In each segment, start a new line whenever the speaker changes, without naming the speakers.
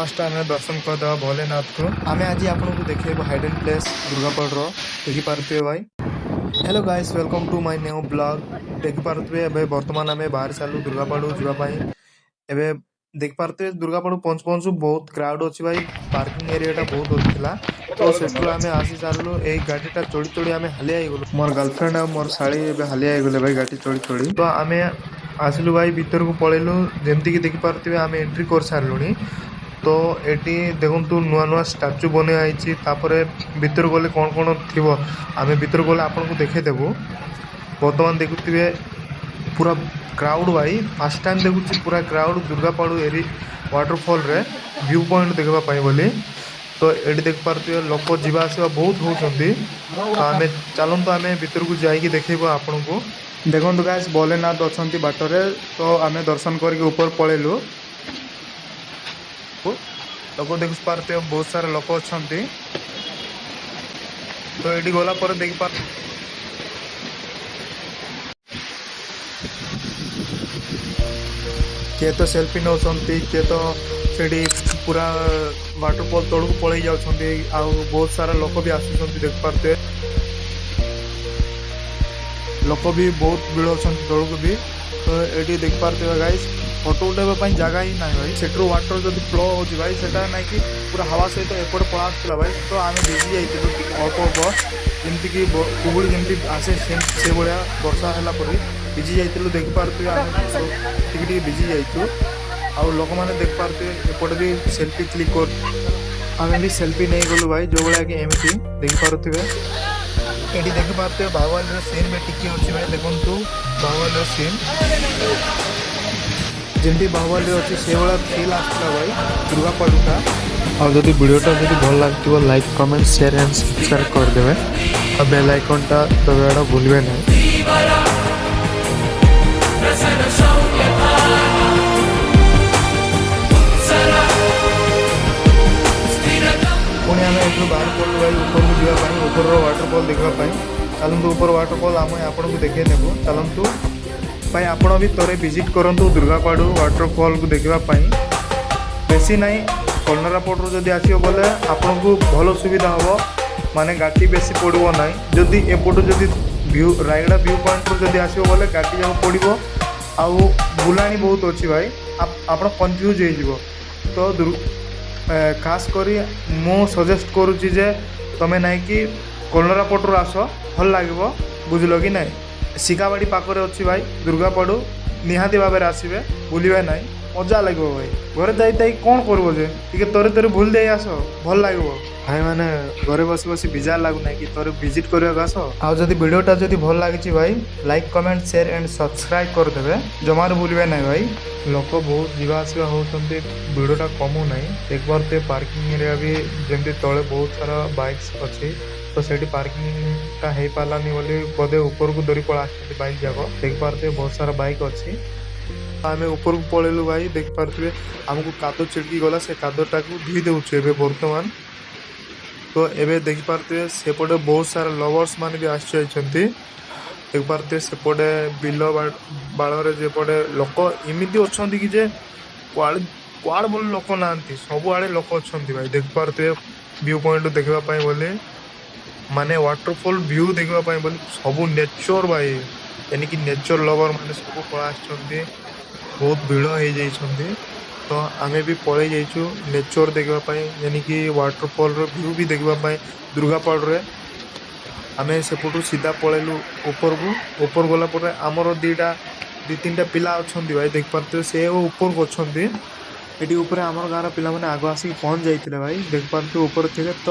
First ଆମେ ଦର୍ଶନ କରିଦେବା ଭୋଲେନାଥକୁ। ଆମେ ଆଜି ଆପଣଙ୍କୁ ଦେଖେଇବୁ ହାଇଡେନ୍ ପ୍ଲେସ୍ ଦୁର୍ଗାପାଡ଼ର। ଦେଖିପାରୁଥିବେ ଭାଇ। Hello guys, welcome to my new vlog। ଦେଖିପାରୁଥିବେ, ଏବେ ବର୍ତ୍ତମାନ ଆମେ ବାହାରି ସାରିଲୁ ଦୁର୍ଗାପାଡ଼ୁ ଯିବା ପାଇଁ। ଏବେ ଦେଖିପାରୁଥିବେ, ଦୁର୍ଗାପାଡ଼ୁ ପହଞ୍ଚୁ ପହଞ୍ଚୁ ବହୁତ କ୍ରାଉଡ୍ ଅଛି ଭାଇ। ପାର୍କିଂ ଏରିଆଟା ବହୁତ ଥିଲା, ତ ସେଠୁ ଆମେ ଆସି ସାରିଲୁ। ଏଇ ଗାଡ଼ିଟା ଚଢ଼ି ଚଢ଼ି ଆମେ ହାଲିଆ ହେଇଗଲୁ। ମୋର ଗାର୍ଲଫ୍ରେଣ୍ଡ ଆଉ ମୋର ଶାଳୀ ଏବେ ହାଲିଆ ହେଇଗଲେ ଭାଇ, ଗାଡ଼ି ଚଢ଼ି ଚଢ଼ି। ତ ଆମେ ଆସିଲୁ ଭାଇ, ଭିତରକୁ ପଳେଇଲୁ। ଯେମିତିକି ଦେଖିପାରୁଥିବେ, ଆମେ ଏଣ୍ଟ୍ରି କରିସାରିଲୁଣି। ତ ଏଠି ଦେଖନ୍ତୁ, ନୂଆ ନୂଆ ଷ୍ଟାଚୁ ବନା ହେଇଛି। ତାପରେ ଭିତରକୁ ଗଲେ କ'ଣ କ'ଣ ଥିବ, ଆମେ ଭିତରକୁ ଗଲେ ଆପଣଙ୍କୁ ଦେଖେଇଦେବୁ। ବର୍ତ୍ତମାନ ଦେଖୁଥିବେ ପୁରା କ୍ରାଉଡ୍ ଭାଇ। ଫାର୍ଷ୍ଟ ଟାଇମ୍ ଦେଖୁଛି ପୁରା କ୍ରାଉଡ୍ ଦୁର୍ଗାପାଡ଼ୁ ଏରି ୱାଟରଫଲ୍ରେ ଭ୍ୟୁ ପଏଣ୍ଟ ଦେଖିବା ପାଇଁ ବୋଲି। ତ ଏଠି ଦେଖିପାରୁଥିବେ, ଲୋକ ଯିବା ଆସିବା ବହୁତ ହେଉଛନ୍ତି। ତ ଆମେ ଚାଲନ୍ତୁ, ଆମେ ଭିତରକୁ ଯାଇକି ଦେଖେଇବୁ ଆପଣଙ୍କୁ। ଦେଖନ୍ତୁ ଗାଇସ୍, ଭୋଲେନାଥ ଅଛନ୍ତି ବାଟରେ। ତ ଆମେ ଦର୍ଶନ କରିକି ଉପରେ ପଳେଇଲୁ। ଲୋକ ଦେଖିପାରୁଥିବେ, ବହୁତ ସାରା ଲୋକ ଅଛନ୍ତି। ତ ଏଠି ଗଲା ପରେ ଦେଖିପାର କିଏ ତ ସେଲ୍ଫି ନେଉଛନ୍ତି, କିଏ ତ ସେଠି ପୁରା ୱାଟରଫଲ୍ ତଳକୁ ପଳେଇ ଯାଉଛନ୍ତି। ଆଉ ବହୁତ ସାରା ଲୋକ ବି ଆସୁଛନ୍ତି। ଦେଖିପାରୁଥିବେ, ଲୋକ ବି ବହୁତ ଭିଡ଼ ଅଛନ୍ତି ତଳକୁ ବି। ତ ଏଠି ଦେଖିପାରୁଥିବେ ଗାଇସ୍, ଫଟୋ ଉଠାଇବା ପାଇଁ ଜାଗା ହିଁ ନାହିଁ ଭାଇ। ସେଠରୁ ୱାଟର ଯଦି ଫ୍ଲୋ ହେଉଛି ଭାଇ, ସେଟା ନାଇଁ କି ପୁରା ହାୱା ସହିତ ଏପଟେ ପଳା ଆସୁଥିଲା ଭାଇ। ତ ଆମେ ଭିଜି ଯାଇଥିଲୁ ଟିକେ ଅଳ୍ପ ଅଳ୍ପ। ଯେମିତିକି କୁହୁଡ଼ି ଯେମିତି ଆସେ, ସେଭଳିଆ ବର୍ଷା ହେଲା ପରେ ଭିଜି ଯାଇଥିଲୁ। ଦେଖିପାରୁଥିବେ, ଆମେ ସବୁ ଟିକେ ଟିକେ ଭିଜି ଯାଇଛୁ। ଆଉ ଲୋକମାନେ ଦେଖିପାରୁଥିବେ, ଏପଟେ ବି ସେଲ୍ଫି କ୍ଲିକ୍ କରୁ। ଆମେ ବି ସେଲ୍ଫି ନେଇଗଲୁ ଭାଇ, ଯେଉଁଭଳିଆ କି ଏମିତି ଦେଖିପାରୁଥିବେ। ଏଠି ଦେଖିପାରୁଥିବେ, ବାହୁବଲିର ସିନ୍ ବି ଟିକେ ଅଛି ଭାଇ। ଦେଖନ୍ତୁ, ବାହୁବଲିର ସିନ୍ ଯେମିତି ବାହୁବଲିରେ ଅଛି, ସେଇଭଳିଆ ଫିଲ୍ ଆସୁଥିଲା ଭାଇ ଦୁର୍ଗାପାଡ଼ୁଟା। ଆଉ ଯଦି ଭିଡ଼ିଓଟା ଯଦି ଭଲ ଲାଗିଥିବ, like, comment, share and subscribe କରିଦେବେ। ଆଉ ବେଲ୍ ଆଇକନ୍ଟା ଦବାଇବାଟା ଭୁଲିବେ ନାହିଁ। ପୁଣି ଆମେ ଏଠୁ ବାହାର ପଡ଼ିଲୁ ଭାଇ ଉପରକୁ ଯିବା ପାଇଁ, ଉପରର ୱାଟରଫଲ୍ ଦେଖିବା ପାଇଁ। ଚାଲନ୍ତୁ, ଉପର ୱାଟରଫଲ୍ ଆମେ ଆପଣଙ୍କୁ ଦେଖେଇ ନେବୁ। ଚାଲନ୍ତୁ ଭାଇ, ଆପଣ ବି ଥରେ ଭିଜିଟ୍ କରନ୍ତୁ ଦୁର୍ଗାପାଡ଼ୁ ୱାଟରଫଲ୍କୁ ଦେଖିବା ପାଇଁ। ବେଶୀ ନାହିଁ, କଲନରାପଟରୁ ଯଦି ଆସିବ ବୋଲେ ଆପଣଙ୍କୁ ଭଲ ସୁବିଧା ହେବ, ମାନେ ଗାଡ଼ି ବେଶୀ ପଡ଼ିବ ନାହିଁ। ଯଦି ଏପଟୁ ଯଦି ଭ୍ୟୁ ରାୟଗଡ଼ା ଭ୍ୟୁ ପଏଣ୍ଟରୁ ଯଦି ଆସିବ ବୋଲେ ଗାଡ଼ି ଯାକ ପଡ଼ିବ ଆଉ ବୁଲାଣି ବହୁତ ଅଛି ଭାଇ, ଆପଣ କନଫ୍ୟୁଜ୍ ହେଇଯିବ। ତ ଖାସ କରି ମୁଁ ସଜେଷ୍ଟ କରୁଛି ଯେ ତମେ ନାଇଁକି କଲନରାପଟରୁ ଆସ, ଭଲ ଲାଗିବ। ବୁଝିଲ କି ନାଇଁ? ଶିକାବାଡ଼ି ପାଖରେ ଅଛି ଭାଇ ଦୁର୍ଗାପାଡ଼ୁ। ନିହାତି ଭାବରେ ଆସିବେ, ଭୁଲିବେ ନାହିଁ, ମଜା ଲାଗିବ ଭାଇ। ଘରେ ଥାଇ ଥାଇ କ'ଣ କରିବ ଯେ, ଟିକେ ଥରେ ଥରେ ବୁଲି ଦେଇ ଆସ, ଭଲ ଲାଗିବ ଭାଇମାନେ। ଘରେ ବସି ବସି ବିଜାର ଲାଗୁନାହିଁ କି? ଥରେ ଭିଜିଟ୍ କରିବାକୁ ଆସ। ଆଉ ଯଦି ଭିଡ଼ିଓଟା ଯଦି ଭଲ ଲାଗିଛି ଭାଇ, like, comment, share and subscribe କରିଦେବେ, ଜମାରୁ ଭୁଲିବେ ନାହିଁ ଭାଇ। ଲୋକ ବହୁତ ଯିବା ଆସିବା ହେଉଛନ୍ତି, ଭିଡ଼ଟା କମୁନାହିଁ। ଦେଖିପାରୁଥିବେ, ପାର୍କିଂ ଏରିଆ ବି ଯେମିତି ତଳେ ବହୁତ ସାରା ବାଇକ୍ସ ଅଛି। ତ ସେଇଠି ପାର୍କିଂଟା ହେଇପାରିଲାନି ବୋଲି ବୋଧେ ଉପରକୁ ଧରି ପଳେଇ ଆସିଛନ୍ତି ବାଇକ୍ ଯାକ। ଦେଖିପାରୁଥିବେ, ବହୁତ ସାରା ବାଇକ୍ ଅଛି। ଆମେ ଉପରକୁ ପଳେଇଲୁ ଭାଇ। ଦେଖିପାରୁଥିବେ, ଆମକୁ କାଦ ଛିଟକି ଗଲା, ସେ କାଦଟାକୁ ଧୋଇ ଦେଉଛୁ ଏବେ ବର୍ତ୍ତମାନ। ତ ଏବେ ଦେଖିପାରୁଥିବେ, ସେପଟେ ବହୁତ ସାରା ଲଭର୍ସ ମାନେ ବି ଆସି ଯାଇଛନ୍ତି। ଦେଖିପାରୁଥିବେ, ସେପଟେ ବିଲ ବାଳରେ ଯେପଟେ ଲୋକ ଏମିତି ଅଛନ୍ତି କି ଯେ କୁଆଡ଼େ କୁଆଡ଼େ ବୋଲି ଲୋକ ନାହାନ୍ତି, ସବୁଆଡ଼େ ଲୋକ ଅଛନ୍ତି ଭାଇ। ଦେଖିପାରୁଥିବେ, ଭ୍ୟୁ ପଏଣ୍ଟ ଦେଖିବା ପାଇଁ ବୋଲି, ମାନେ ୱାଟରଫଲ୍ ଭ୍ୟୁ ଦେଖିବା ପାଇଁ ବୋଲି ସବୁ ନେଚର ଭାଇ, ଏନିକି ନେଚର ଲଭର ମାନେ ସବୁ ପଳେଇ ଆସିଛନ୍ତି, ବହୁତ ଭିଡ଼ ହେଇଯାଇଛନ୍ତି। ତ ଆମେ ବି ପଳେଇ ଯାଇଛୁ ନେଚର ଦେଖିବା ପାଇଁ, ଜାନିକି ୱାଟରଫଲ୍ର ଭ୍ୟୁ ବି ଦେଖିବା ପାଇଁ ଦୁର୍ଗାପାଡ଼ରେ। ଆମେ ସେପଟୁ ସିଧା ପଳେଇଲୁ ଉପରକୁ। ଉପରକୁ ଗଲା ପରେ ଆମର ଦୁଇ ତିନିଟା ପିଲା ଅଛନ୍ତି ଭାଇ, ଦେଖିପାରୁଥିବେ, ସେ ଉପରକୁ ଅଛନ୍ତି। ଏଠି ଉପରେ ଆମର ଗାଁର ପିଲାମାନେ ଆଗ ଆସିକି ପହଞ୍ଚି ଯାଇଥିଲେ ଭାଇ। ଦେଖିପାରୁଥିବେ, ଉପରେ ଥିଲେ। ତ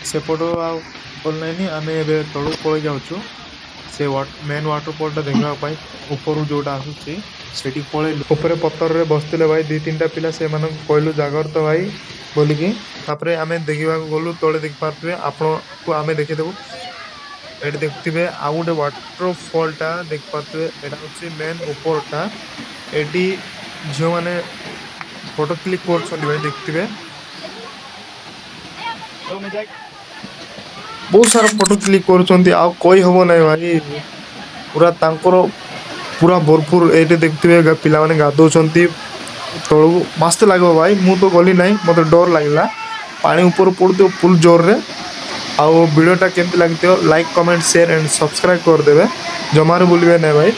ସେପଟୁ ଆଉ ଗଲୁ ଆମେ, ଏବେ ତଳକୁ ପଳେଇ ଯାଉଛୁ ସେ ମେନ୍ ୱାଟରଫଲ୍ଟା ଦେଖିବା ପାଇଁ। ଉପରୁ ଯୋଉଟା ଆସୁଛି, ସେଠି ପଳେଇଲୁ। ଉପରେ ପଥରରେ ବସିଥିଲେ ଭାଇ ଦୁଇ ତିନିଟା ପିଲା, ସେମାନଙ୍କୁ କହିଲୁ ଜାଗର ତ ଭାଇ ବୋଲିକି। ତାପରେ ଆମେ ଦେଖିବାକୁ ଗଲୁ ତଳେ। ଦେଖିପାରୁଥିବେ, ଆପଣଙ୍କୁ ଆମେ ଦେଖିଦେବୁ। ଏଠି ଦେଖୁଥିବେ, ଆଉ ଗୋଟେ ୱାଟରଫଲ୍ଟା ଦେଖିପାରୁଥିବେ। ଏଇଟା ହେଉଛି ମେନ୍ ଉପରଟା। ଏଠି ଝିଅମାନେ ଫଟୋ କ୍ଲିକ୍ କରୁଛନ୍ତି ଭାଇ। ଦେଖିଥିବେ, ବହୁତ ସାରା ଫଟୋ କ୍ଲିକ୍ କରୁଛନ୍ତି, ଆଉ କହି ହବ ନାହିଁ ଭାଇ। ପୁରା ତାଙ୍କର ପୁରା ଭରପୁର। ଏଇଠି ଦେଖୁଥିବେ, ପିଲାମାନେ ଗାଧଉଛନ୍ତି। ତଳକୁ। ମସ୍ତ ଲାଗିବ ଭାଇ। ମୁଁ ତ ଗଲି ନାହିଁ, ମୋତେ ଡର ଲାଗିଲା। ପାଣି ଉପରୁ ପଡ଼ୁଥିବ ଫୁଲ୍ ଜୋରରେ। ଆଉ ଭିଡ଼ିଓଟା କେମିତି ଲାଗିଥିବ, like, comment, share and subscribe କରିଦେବେ। ଜମାରୁ ଭୁଲିବେ ନାହିଁ ଭାଇ।